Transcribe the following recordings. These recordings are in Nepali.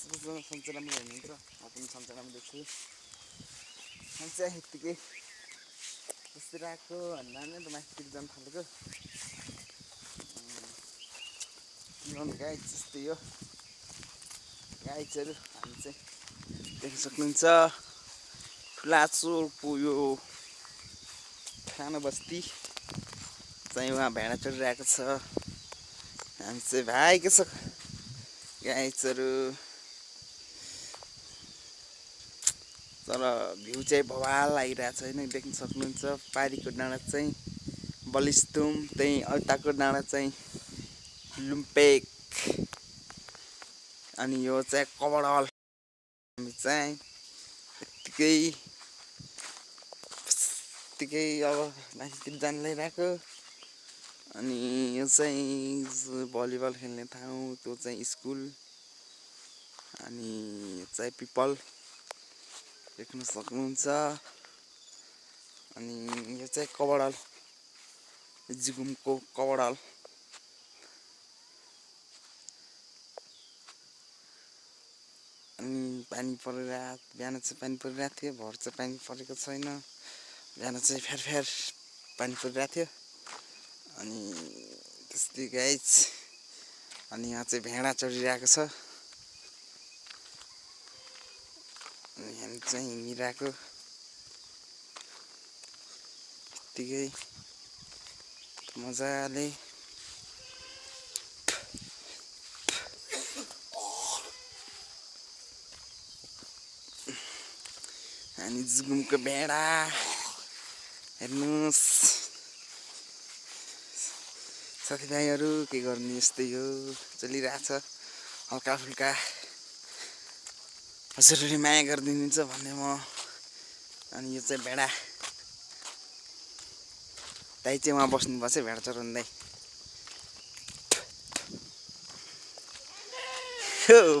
सन्चै राम्रो हुनुहुन्छ म पनि सन्चै राम्रो देख्छु सन्चै यत्तिकै बसिरहेको भन्दा नै त माथितिर जानु थालेको के गर्नु गाइज जस्तै हो गाइजहरू हामी चाहिँ देख्न सक्नुहुन्छ ठुलाचोकको यो सानो बस्ती चाहिँ उहाँ भेडा चढिरहेको छ हामी चाहिँ भाइको छ गाइजहरू तर भ्यू चाहिँ बवाल आइरहेछ होइन देख्न सक्नुहुन्छ पारीको डाँडा चाहिँ बलिस्तुम त्यही अल्टाको डाँडा चाहिँ लुम्पेक अनि यो चाहिँ कबडल हामी चाहिँ यत्तिकै अब माथितिर जान लागिरहेको अनि यो चाहिँ भलिबल खेल्ने ठाउँ त्यो चाहिँ स्कुल अनि यो चाहिँ पिपल देख्न सक्नुहुन्छ अनि यो चाहिँ कबडल जिगुमको कबडल अनि पानी बिहान चाहिँ पानी परिरहेको थियो भर चाहिँ पानी परेको छैन बिहान चाहिँ फेर पानी परिरहेको थियो अनि त्यस्तै गाइज अनि यहाँ चाहिँ भेडा चढिरहेको छ अनि हामी चाहिँ हिँडिरहेको यत्तिकै मजाले अनि जुगुमको भेडा हेर्नुहोस् साथीभाइहरू के गर्ने यस्तै हो चलिरहेछ हल्का फुल्का हजुरहरूले माया गरिदिनुहुन्छ भन्ने म अनि यो चाहिँ भेडा दाइ चाहिँ उहाँ बस्नुभएको छ भेडा चराउनु दाइ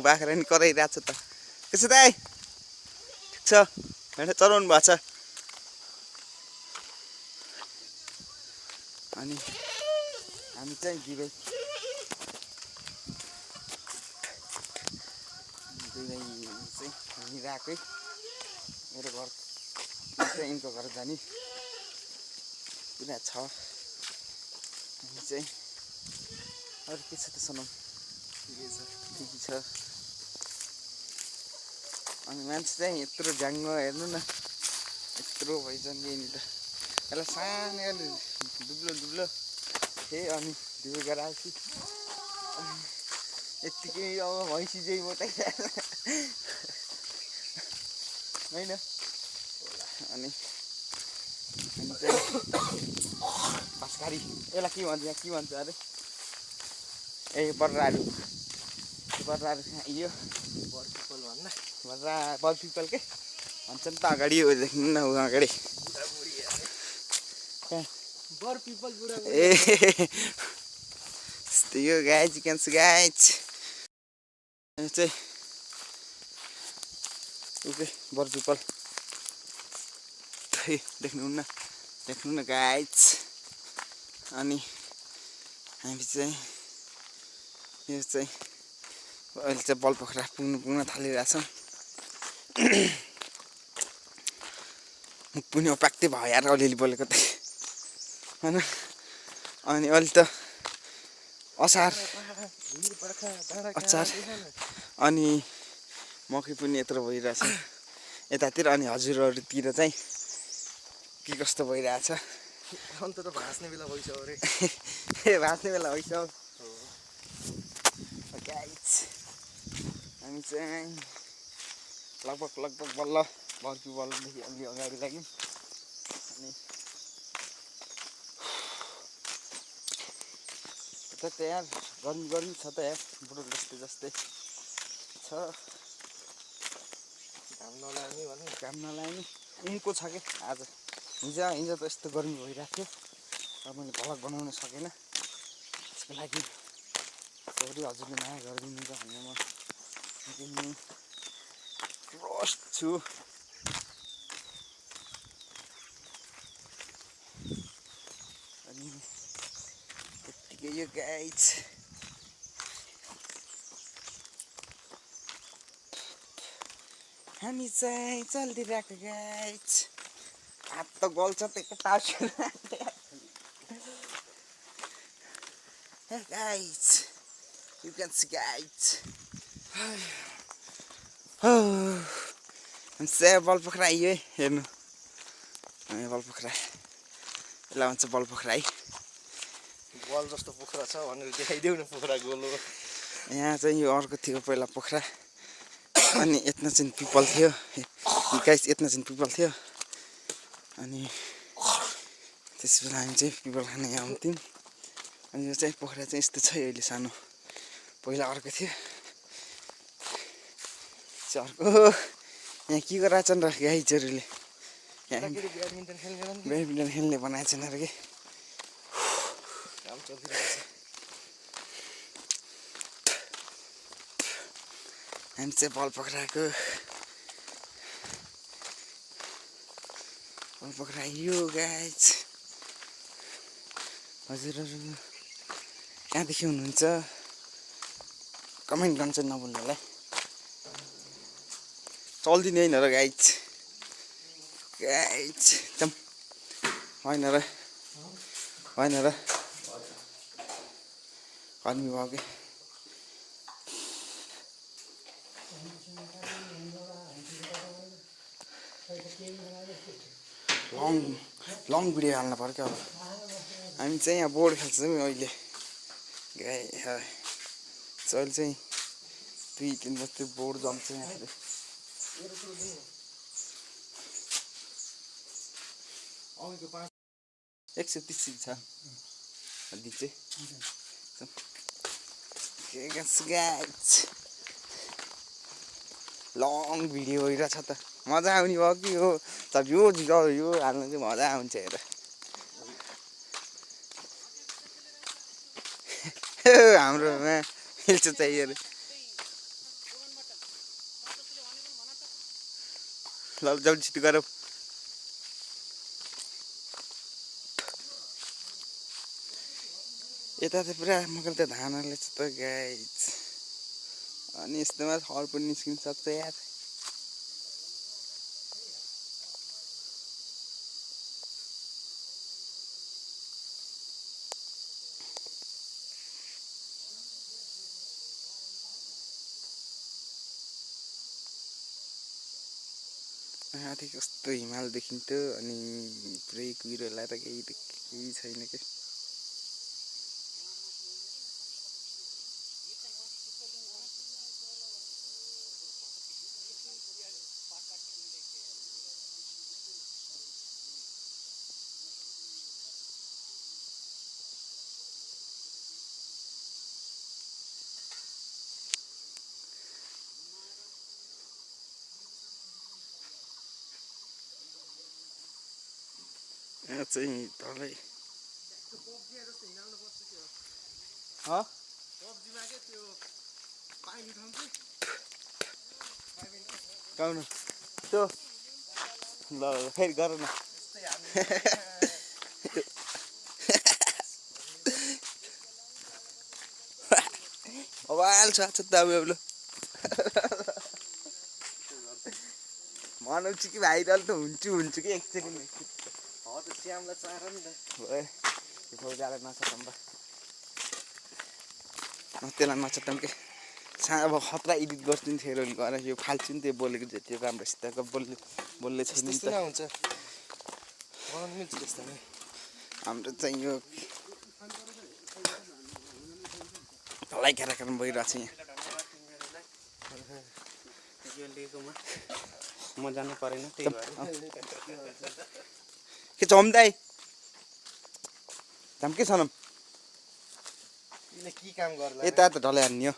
बाख्रा नि कराइरहेको छ त के छ दाइ ठिक छ भेडा चराउनु भएको छ अनि हामी चाहिँ दुई भाइ चाहिँ हिँडिरहेकै मेरो घर चाहिँ यिनको घर जाने पुरा छ हामी चाहिँ अरू के छ त सुनाउँ ठिकै छ अनि मान्छे चाहिँ यत्रो जाङ्गो हेर्नु न यत्रो भइसक्यो नि त यसलाई सानो डुब्लो थिएँ अनि ढिलो गराएपछि यत्तिकै अब भैँसी चाहिँ मोटाइरहेको होइन अनि चाहिँ बाँसघारी यसलाई के भन्छ यहाँ के भन्छ अरे ए बर्राहरू यो बरपिपल भन्न बरपिपल के भन्छ नि त अगाडि देख्नु न अगाडि ए त्यस्तै हो गाइज गाइज चाहिँ ओके बरपिपल देख्नु न गाइज अनि हामी चाहिँ यो चाहिँ अहिले चाहिँ बलपोखरा पुग्न थालिरहेछौँ मुख पनि अपाक्दै भयो यार अलिअलि बोलेको त होइन अनि अहिले त असार अनि मकै पनि यत्रो भइरहेछ यतातिर अनि हजुरहरूतिर चाहिँ के कस्तो भइरहेछ अन्त त भाँच्ने बेला भइसक्यो अरे ए भाँच्ने बेला भइसक्यो गाइज हामी चाहिँ लगभग बल्ल बरपिपलदेखि अलि अगाडि लाग्यौँ अनि त यार गर्मी छ त यार बुढो जस्तै छ घाम नलाग्ने उनको छ कि आज हिजो त यस्तो गर्मी भइरहेको थियो र मैले भ्लग बनाउन सकेन त्यसको लागि सरी हजुरले माया गरिदिनुहुन्छ भन्ने म रोस्ट छु अनि त्यत्तिकै यो गाइज हामी चाहिँ चलिरहेको गाइज हात त गल्छ त्यही टाउको Hey guys, you can see guys. हामी चाहिँ बल पोखरा आइयो है हेर्नु हामी बल पोखरा यसलाई भन्छ बल पोखरा है बल जस्तो पोखरा छ भनेर देखाइदेऊ न पोखरा गोलो यहाँ चाहिँ यो अर्को थियो पहिला पोखरा अनि यत्न चाहिँ पिपल थियो गाइस यत्न चाहिँ पिपल थियो अनि त्यसबेला हामी चाहिँ पिपल खान यहाँ आउँथ्यौँ अनि यो चाहिँ पोखरा चाहिँ यस्तो छ अहिले सानो पहिला अर्को थियो अर्को यहाँ के गरिरहेछन् र गाइजहरूले यहाँ ब्याडमिन्टन खेल्ने बनाएछन् अरे कि काम चलिरहेको छ हामी चाहिँ बल पक्राएको बल पक्राइयो गाइज हजुरहरू कहाँदेखि हुनुहुन्छ कमेन्ट गर्नु चाहिँ नभुल्नु होला चल्दिने होइन र गाइज गाइज एकदम होइन र गर्मी भयो कि लङ भिडियो हाल्नु पर्यो क्या अब हामी चाहिँ यहाँ बोर्ड खेल्छौँ अहिले गाई चल चाहिँ 2-3 बजे बोर्ड जम्छ यहाँ 130 छ अलि चाहिँ लङ भिडियो भइरहेछ त मजा आउने भयो कि हो तर यो हाल्नु चाहिँ मजा आउँछ हेर हाम्रोमा मिल्छ चाहियो ल जल्दी छिटो गरौँ यता त पुरा मकर त धानहरूले छ त गाइज अनि यस्तोमा फल पनि निस्किन सक्छ यार माथि कस्तो हिमाल देखिन्थ्यो अनि पुरै कुहिरो लगाएर केही छैन के यहाँ चाहिँ तलै गाउनु त्यो ल फेरि गर न बवाल छ त अब बनाउँछु कि भाइरल त हुन्छु कि एकचोटि श्यामलाई चार नि त फौजालाई नचटाउँ त्यसलाई नचटाउँ कि अब खतरा एडिट गर्छु नि थियो गएर यो फाल्छु नि त्यो बोलेको जति राम्रोसित बोल्ने छैन नि त हुन्छ मिल्छ त्यस्तो नि हाम्रो चाहिँ यो तलै कार्यक्रम भइरहेको छ यहाँ म जानु परेन त्यही भएर के चम्दाई जाम के छनम के काम गर्ला यता त ढलै हान्ने हो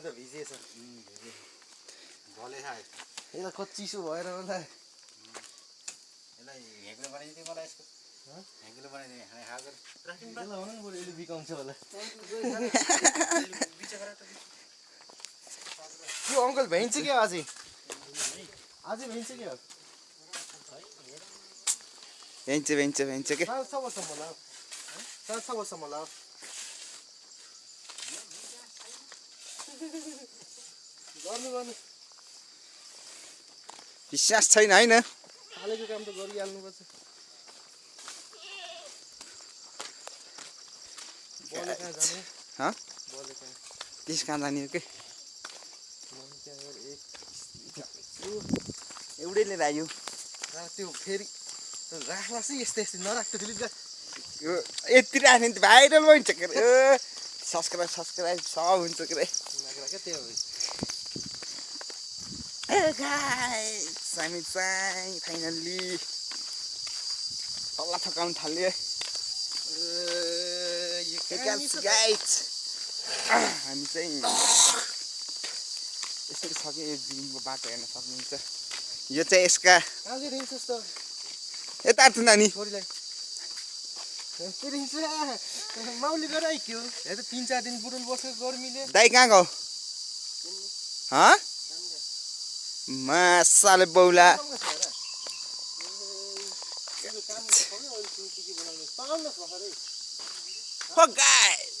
त भिजेछ यसलाई कति चिसो भएर होला यसले बिकाउँछ होला यो अङ्कल भ्याइन्छ क्या अझै भ्याइन्छ क्या भ्याइन्छ के 6 वर्षसम्म होला 6 वर्षसम्म होला गर्नु गर्नु विश्वास छैन होइन थालेको काम त गरिहाल्नुपर्छ बले कहाँ जाने हँ बले कहाँ त्यस कहाँ जाने हो कि मन त्यहाँ गएर एक एउटै लिएर आयो त्यो फेरि राख्ला चाहिँ यस्तै यस्तै नराख्दा डिलिट गर यति राख्ने त भाइरल हुन्छ के अरे सब्सक्राइब सब हुन्छ के अरे नगरा क्या त्यो गाइस हामी चाहिँ फाइनल्ली तल्ला थकाउनु थाल्यो गाइस हामी चाहिँ यसरी सक्यो यो दिनको बाटो हेर्न सक्नुहुन्छ यो चाहिँ यसका कहाँ चाहिँ रिङ्छस् त यता आर्छु नानी छोरीलाई रिङ्छ माउली गएर आइक्यो यहाँ त 3-4 दिन बुरुल बस्यो गर्मीले दाइ कहाँ गयो हँ मासाले बौला हो गाइस